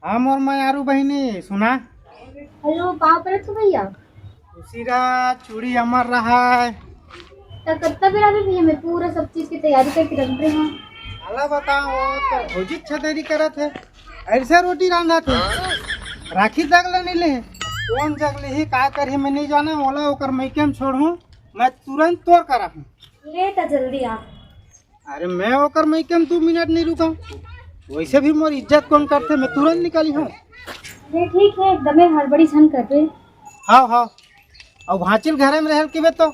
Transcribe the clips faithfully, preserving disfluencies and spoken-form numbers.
हाँ मोर मयारू बहिनी, सुना। हेलो, पाँव परत हो भैया। खुशी रहा, चूड़ी अमर रहा है। तो कितना बेरा भी भैया, मैं पूरा सब चीज की तैयारी करके रख रहे हूँ। अला बताओ, तो भौजी अच्छा देरी करत है, ऐसा रोटी रांधा थे, राखी जग ले नहीं ले, कौन जग ले ही का कर ही मैं नहीं जाना, ओला ओकर मैके में छोड़ हूँ, मैं तुरंत तोर करा हूँ। ले तो जल्दी आ। अरे मैं ओकर मैके में दू मिनट नहीं रुका, वैसे भी मोर इज्जत कौन करते, मैं तुरंत निकाली हूँ। अरे ठीक है, एकदमे हड़बड़ी झन करबे। हाँ हाँ, अब भांचिल घरे में रहल के बे तो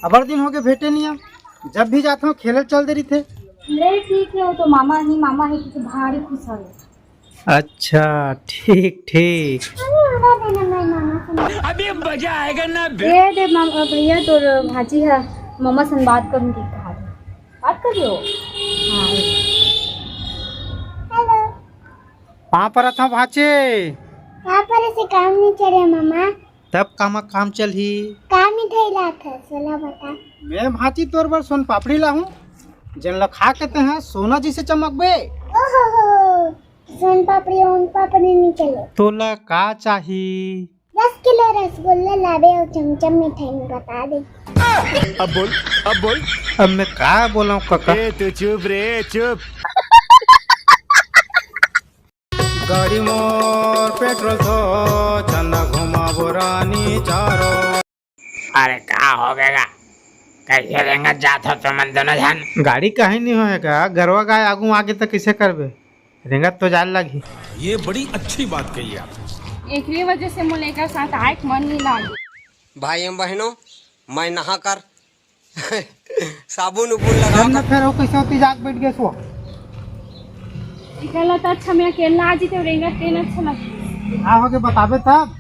अबर दिन होके भेटे नहीं हम, जब भी जाता हूँ खेले चल दे रही थे। अरे ठीक है, वो तो मामा ही मामा है, क्योंकि भारी खुश है। अच्छा, ठीक ठीक। अभी मजा आएगा ना। ए दे मामा, भैया तोर भांची है, मामा सन बात करूंगी कहा। बात कर लो। हाँ। हेलो। पाँव परत हंव भांचे। पाँव परे से काम नहीं चले मामा। तब कामा काम चलही? का मिठाई लात हस, ओला बता। मैं भांची तोर बर सोन पापड़ी लाहूं, जेन ला खा के तेहा सोना जैसे चमकबे। ओहो हो, सोन पापड़ी, ओन पापड़ी नहीं चले। तोला का चाही? दस किलो रसगुल्ला लाबे और चमचम मिठाई में बता दे। अब बोल, अब बोल। अब मैं का बोलूं काका? ए, तू चुप रे, चुप। गाड़ी मोर पेट्रोल थो, चंदा घुमाबो रानी चारो। अरे का हो गया? कैसे रेंगत जात हो तुमन दोनों झन? गाड़ी काहे नहीं होएगा? गरवा गाय आगू आगे तो कैसे करबे? रेंगत तो जाए लगी। ये बड़ी अच्छी बात कही आप। एकरे वजह से मोला एकर साथ आए के मन नहीं लागे। भाई एवं बहनों, मैं नहा कर साबुन उबुन लगा जब न कर फेर हो कैसे होती जाग बैठ गए सो। इकला तो अच्छा, मैं अकेला आ जीते, रेंगत तेन अच्छा लगता। का होगे बताबे तब।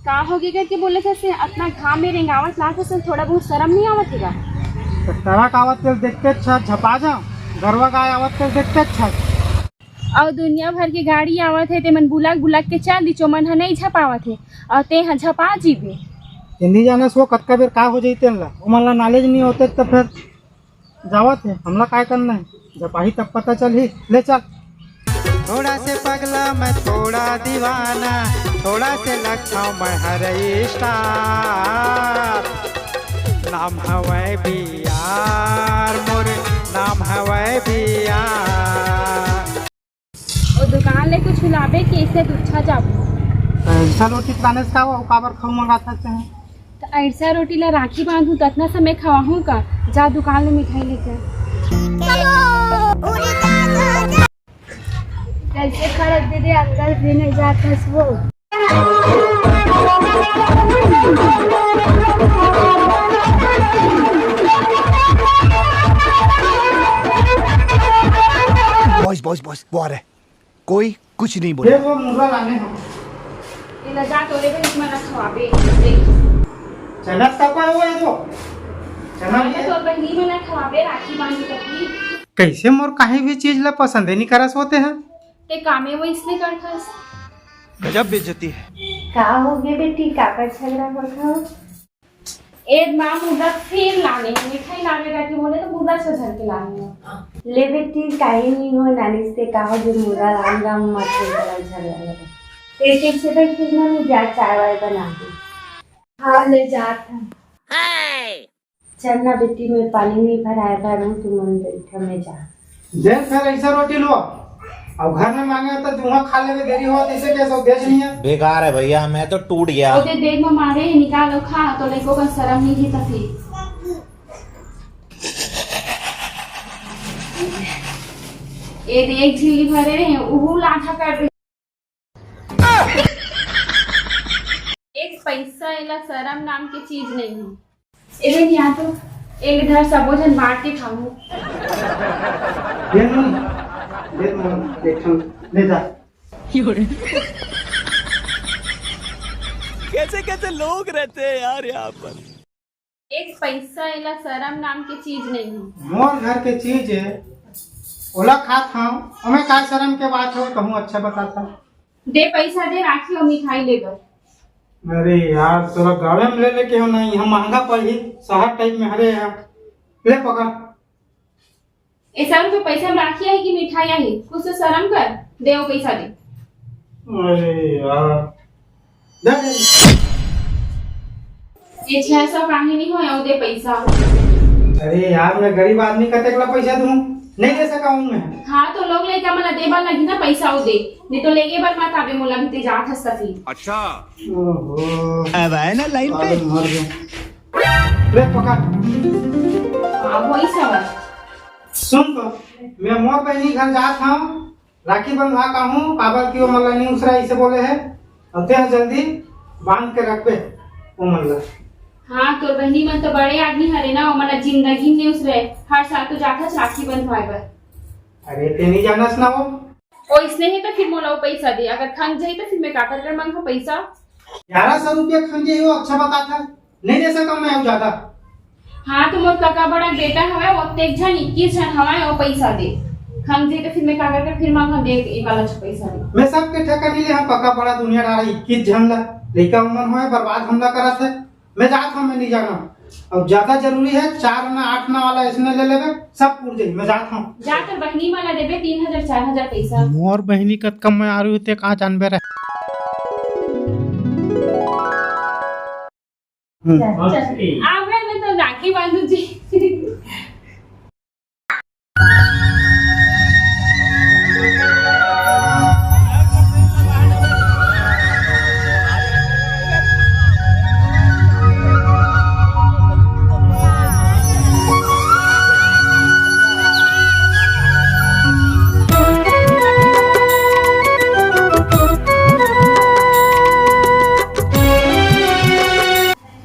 का होगे करके बोले थे से, अपना घाम में रेंगावत लात से थोड़ा बहुत शर्म नहीं आवत हेगा? तो ट्रक आवत तेल देखते अच्छा झपा जा, गरवा गाय आवत तेल देखते अच्छा। अउ दुनिया भर के गाड़ी आवत हे, तेमन बुलक बुलक के चल दिचो, मन ह नहीं झपावत हे, अउ ते ह झपा जीबे। हिंदी जानस वो कतका बेर का हो जाई तेन ला, ओमन ला नॉलेज नहीं होते त फेर जावत हे, हमला काय करना हे, झपाही तब पता चलही, ले चल। थोड़ा से पगला मैं थोड़ा दीवाना, थोड़ा से लखा मैं हर स्टार, नाम हवै बियार मोर, नाम हवै बियार। ओ दुकान ले कुछ लाबे के, इसे दुच्छा जाबो। ऐसा रोटी खाने से का हुआ, काबर खाऊ मंगाता है? तो ऐसा रोटी ला राखी बांधू, तो इतना समय खवाहूँ का? जा दुकान ले मिठाई लेके। कैसे खड़क दे दे, अंदर भी नहीं जाता वो। बॉयज, बॉयज, बॉयज, वो आ रहा है। कोई कुछ नहीं बोले। देखो, मुर्गा लाने हो। ये ला जा, तोरे बहन मन ला खवाबे। देख। चना तपा हुआ है तो। चना अरे, तोर बहनी मन ला खवाबे, राखी बांधी कभी। कैसे मोर काहे भी चीज ला पसंद नहीं करस होते हैं? ते कामे वो इसने करथस। गजब बेइज्जती है। का हो गए बेटी, काकर झगड़ा होत हो? ए माँ, मुर्गा फिर लाने, मिठाई लाने जाके बोले तो मुर्गा से धर के लाने। ले बेटी, काहे नहीं हो, नानी से कहा जो मुर्गा लान ला, मत ले, बड़ा झगड़ा लगे। एक एक से तो कितना में जा, चाय वाय बना दे। हाँ, ले जात हूँ। चल ना बेटी, मैं पानी नहीं भराए भरूँ, तू मन बैठा, मैं जा। देख फिर ऐसा रोटी लो, अब घर में मांगे तो जुहा खा लेवे, देरी हो, ऐसे कैसे देश नहीं है। बेकार है भैया, मैं तो टूट गया। ओते देख में मारे, निकालो खा, तो लइको का शर्म नहीं थी तभी। ए देख, झिल्ली भरे रहे, उहू लाठा कर दे। एक पैसा एला शरम नाम के चीज नहीं है। एले नहीं आ तो एक धर सबो झन बांट के खाऊं। ले लो, ले लो, एक ठन ले जा। कैसे कैसे लोग रहते हैं यार यहाँ पर। एक पैसा एला शरम नाम के चीज नहीं है। मोर घर के चीज है, ओला खात हूँ, ओमे का शरम के बात हो, कहूँ अच्छा बताता। दे पैसा दे, राखी और मिठाई ले बर। अरे यार, तोरा गाँवे में ले लेके हो नहीं, हम महंगा पड़ही, शहर टाइप में हरे यार। ले पकड़। ए, सौ रुपये पैसा में राखी है कि मिठाई है? कुछ तो शर्म कर, दे वो पैसा दे। अरे यार, दे दे। ये छह सौ काहे नहीं होय, वो दे पैसा। अरे यार, मैं गरीब आदमी, कतेक ला पैसा दूं? नहीं दे सका हूं मैं। हाँ, तो लोग लइका मन ला दे बर लगही ना पैसा, वो दे, नहीं तो लेगे बर मत आबे मोला भी, ते जात हस त फिर। अच्छा। ओहो। अब आए ना लाइन पे। अरे मर गया। ले पकड़। हाँ, वही सब है। सुन तो, मैं मोर बहिनी घर जात हूँ, राखी बंधवा का हूँ, काबर कि वो मन ला नहीं उसरा, इसे बोले है। और ते जल्दी बांध के रखबे वो मन ला। हाँ, तोर बहिनी मन तो बड़े आदमी हरे ना, वो मन ला जिंदगी में नहीं उसरे। हर साल तो जात हस राखी बंधवाए बर। अरे, ते नहीं जानस ना वो। वो इसने ही तो फिर मोला वो पैसा दे, अगर खंग जाई तो फिर मैं का कर कर मांगू पैसा? ग्यारह सौ रुपया खंग जाई, वो अच्छा बता था। नहीं दे सकता मैं अब ज्यादा। हाँ, तो मोर कका बड़ा बेटा हवय, वो तेक झन, इक्कीस झन हवय, वो पैसा दे। खंग जे तो फिर मैं का करके फिर मांगा दे, एक वाला पैसा दे। मैं सबके ठेका नहीं ले, हम कका बड़ा दुनिया डारा इक्कीस झन ला, लइका उमन होए, बर्बाद हमला करत है। मैं जात हूँ, मैं नहीं जाना। अब ज्यादा जरूरी है, चार आना, आठ आना वाला इसने ले लेबे, सब पूर जाई, मैं जात हूँ। जा तोर बहिनी मन ला देबे तीन हजार, चार हजार पैसा। मोर बहिनी कतका मैं आरू ते कहाँ जानबे रहे। हम्म। चल, चल। आ भाई, मैं तो राखी बांधू जी।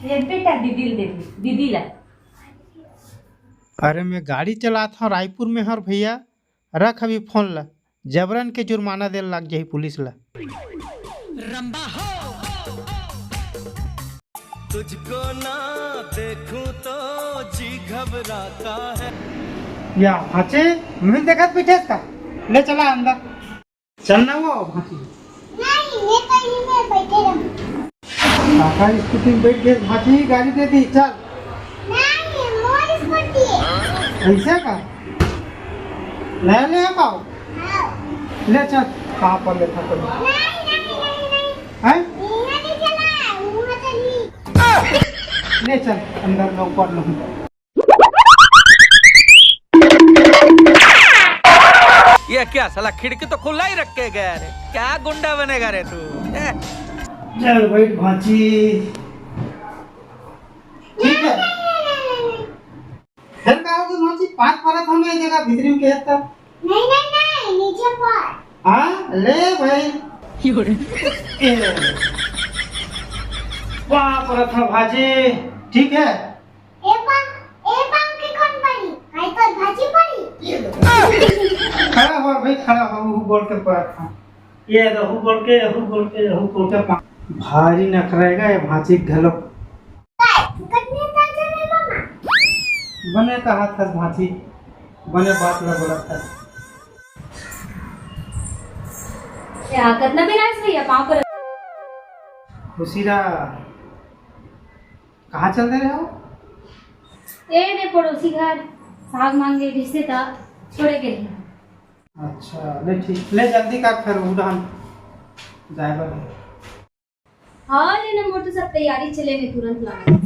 ये बेटा दीदी ले दे, दीदी ला। अरे, मैं गाड़ी चलात हूँ रायपुर में हर भैया, रख अभी फोन ला, जबरन के जुर्माना देल लग जाही पुलिस ला। तुझको ना देखूं तो जी घबराता है। या भांचे, मैं देखत बैठे था, ले चला अंदर। चल ना वो भांची। नहीं, मैं तो यहीं में बैठे रहूं। काका स्कूटी में बैठ गए भांची, गाड़ी दे दी, चल। नहीं, मोर स्कूटी है। ऐसे का? नया ले आ पाओ? हाँ। ले चल, कहाँ पर लेता तो? नहीं, नहीं, नहीं, नहीं। हैं? यहाँ नहीं चला, वहाँ चली। ले चल, अंदर में ऊपर लूँ। ये क्या साला, खिड़की तो खुला ही रख के गया रे, क्या गुंडा बनेगा रे तू? ए? चल बैठ भांची, ठीक है। फिर का होगे भांची, पाँच परत होंगे एक जगह भीतरी में कहता। नहीं, नहीं, नहीं, नीचे पर। हाँ, ले भाई। ए, वाह, परत हो भांची, ठीक है। ए पा, ए पा के कौन पड़ी? काई तो भांची पड़ी? खड़ा हो भाई, खड़ा हो, हु बोल के परत हो। ये दे, हु बोल के, हु बोल के, हु बोल के पा-, भारी नखरेगा ये भांची घलो। काय? फुकट में ताजा रे मामा। बने कहा था भांची, बने बात ला बोला था। क्या, कितना बेरा से भैया पाँव पर? खुशी रहा। कहाँ चल दे रहे हो? ए दे पड़ोसी घर, साग मांगे रिश्ते था, छोड़े के लिए। अच्छा, ले ठीक, ले जल्दी कर फिर उड़ान जाए बर। हाँ, ले ना मोर तो सब तैयारी चले में तुरंत लाना।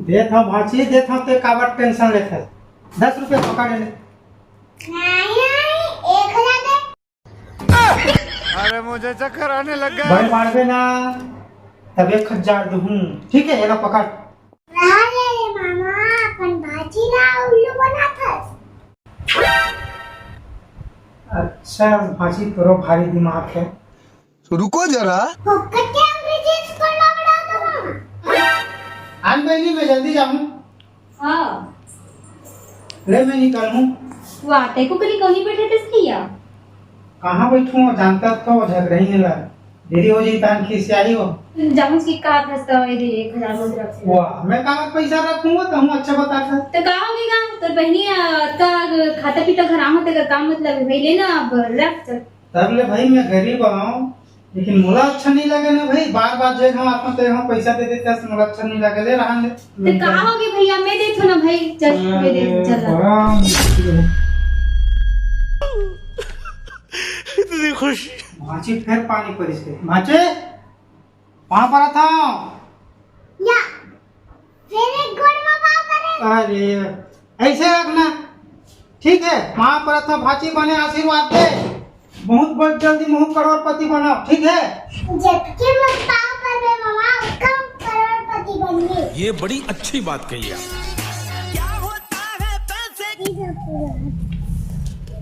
देत हव भांची, देत हव, ते काबर tension लेत हस? दस रुपया पकड़ ले। नहीं, नहीं, एक हजार दे। अरे मुझे चक्कर आने लग गया। बड़े मारबे ना, तब एक हजार दूहूं, ठीक है, ये लो पकड़। रहा ले रे मामा, अपन भांची ला उल्लू बनाथस। अच्छा, भांची तोरो भारी दिमाग है। तो रुको जरा। फोकट के अंग्रेजी स्कूल में पढ़ा तो हूँ। आन बहिनी, मैं जल्दी जाऊँ। हाँ। ले मैं निकलूं। वाह, तैको कनी कौनी बैठे थे भैया। कहाँ बैठूं, जानता तो झगड़ा ही नहीं ला। देरी हो जाई तान खिसियाई हो। जामुस की का फंसता हो रे, एक हजार मुद्रा से। वाह, मैं कहाँ पैसा रखूंगा, तो हम अच्छा बता था। तो का हो गई गा? तो बहनी, आ, का खाता पीता घर आहो, तेरा काम मतलब है, भाई लेना अब रख चल। तब ले भाई, मैं गरीब आऊं, लेकिन मोला अच्छा नहीं लगे ना भाई, बार बार जे हम आपको ते हम पैसा दे देते हैं, मोला अच्छा नहीं लगे, ले रहा ले। तो का हो गई भैया, मैं देथो ना भाई, चल, मैं दे, अरे, चल। बड़ा मुश्किल है। इतनी खुश। भांची फिर पानी परिस के। भांचे, पाँव परत हंव। या, फिर एक गोड़ में पाँव परे। अरे, ऐसे रखना। ठीक है, पाँव परत हंव, भांची बने आशीर्वाद दे। बहुत, बहुत जल्दी महूं करोड़पति बनाओ, ठीक है? जबकि मैं पाँव पर में मामा, कम करोड़पति बन गई। ये बड़ी अच्छी बात कही आप।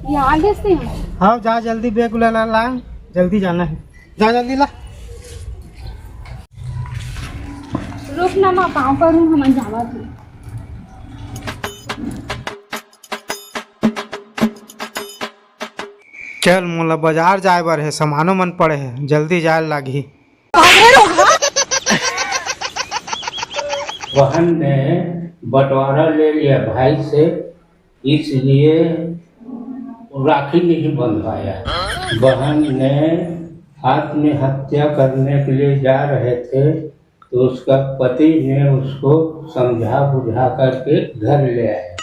ये आगे से। हाँ, जा जल्दी, बैग ला, ला, ला, जल्दी जाना है, जा जल्दी ला। रुक ना माँ, पाँव पर हूँ, हमन जावत हूँ। चल, मोला बाजार जाए बर हे, सामानो मन पड़े हे, जल्दी जाए लागही। बहन ने बंटवारा ले लिया भाई से, इसलिए राखी नहीं बंधवाया। बहन ने आत्महत्या करने के लिए जा रहे थे, तो उसका पति ने उसको समझा बुझा करके घर ले आए।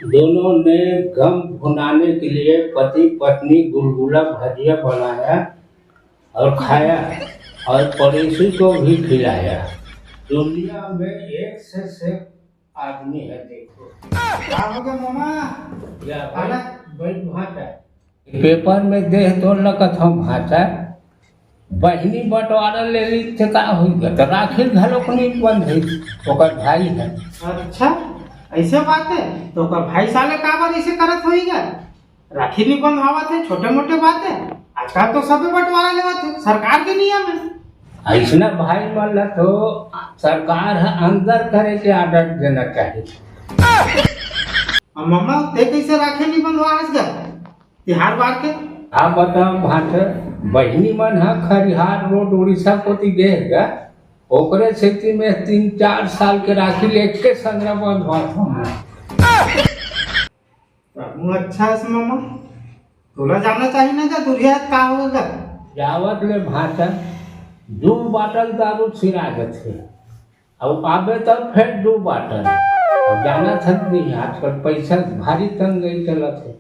दोनों ने गम भुनाने के लिए पति पत्नी गुलगुला भजिया बनाया और खाया और पड़ोसी को भी खिलाया। दुनिया में एक से श्रेष्ठ आदमी है, देखो। का हो गया मामा? या भाई, आला? बैठ भांचा। पेपर में देख तो लगत हंव भांचा, बहिनी बंटवारा ले ली थे, का हो गया? तो राखी घलो को नहीं बंध रही, ओकर भाई है। अच्छा, ऐसे बात है? तो ओकर भाई साले का बार ऐसे करत होई गया? राखी नहीं बंधवावत है, छोटे मोटे बात है। आजकल तो सबे बंटवारा लेवत है, सरकार के नियम है। ऐसना भाई मन ला तो सरकार ह अंदर करे के ऑर्डर देना चाहिए। अब मामा, ते कैसे राखी नहीं बंधवा आज गए तिहार बार के? आप बताओ भांचर, बहिनी मन ह खरिहार रोड उड़ीसा कोती गे गा, ओकरे सेती में तीन चार साल के राखी लेके संग्रह बंधवात हूँ मैं। प्रभु अच्छा है मामा, तोला जाना चाहिए ना, जा दुरिया का होगा। जावत ले भांचर, दू बाटल दारू सिरा जथे। अब आबे तब फेर दू बाटल। अब जाना थक नहीं, आजकल पैसा भारी तंगई चलत है।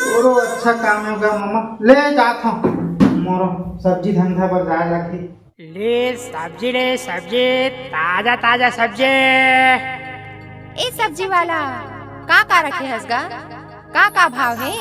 ओरो अच्छा काम है गा मामा, ले जात हूँ, मोरो सब्जी धंधा पर जाए लगही। ले सब्जी, ले सब्जी, ताजा ताजा सब्जी। ए सब्जी वाला, का का रखे हस गा? का का भाव हे?